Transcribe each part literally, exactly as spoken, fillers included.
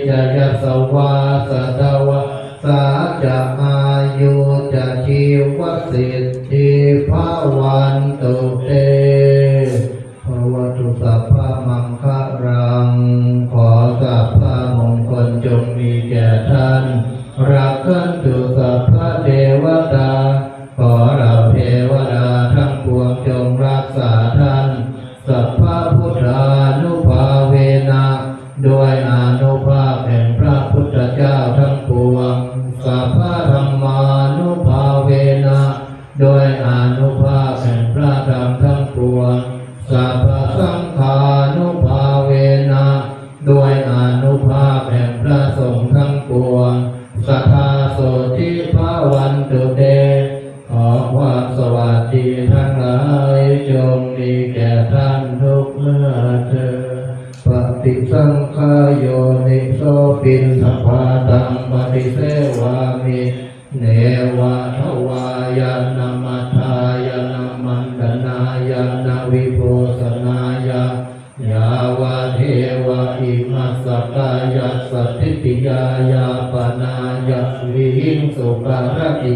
ca yasavā satavassā ca āyū ca jīvasiddhī bhavantu te. Bhavatu sabbamaṅgalaṃ ขอสัพพมงคลจงมีแก่ท่าน Rakkhantu sabbadevatā ขอเหล่าเทวดาทั้งปวงจงรักษาท่าน Sabbabuddhānubhāvena ด้วยอานุภาพแห่งพระพุทธเจ้าทั้งปวง Sabbadhammānubhāvena ด้วยอานุภาพแห่งพระธรรมทั้งปวง Sabbasaṅghānubhāvena ด้วยอานุภาพแห่งพระสงฆ์ทั้งปวง Sadā sotthī bhavantu te ขอความสวัสดีทั้งหลายจงมีแก่ท่านทุกเมื่อเทอญ Paṭisaṅkhā yoniso piṇḍapātaṃ paṭisevāmi. Neva davāya na madāya na maṇḍanāya na vibhūsanāya, yāvadeva imassa kāyassa ṭhitiyā yāpanāya vihiṃsuparatī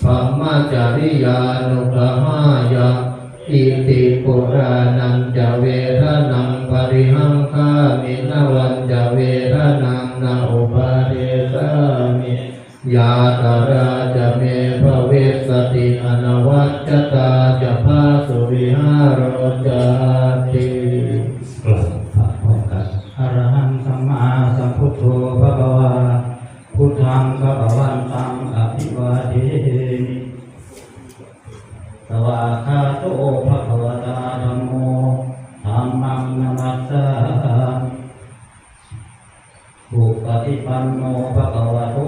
brahmacariyānuggahāya. Iti purāṇañca vedanaṃ parihaṅkhāmi navañca vedanaṃ na uppādessāmi. Yātrā ca me bhavissati anavajjatā ca phāsuvihāro cāti. กราบพระพรกัน Arahaṃ sammāsambuddho bhagavā. Buddhaṃ bhagavantaṃ abhivādemi. Svākkhāto bhagavatā dhammo. Dhammaṃ namassāmi. Supaṭipanno bhagavato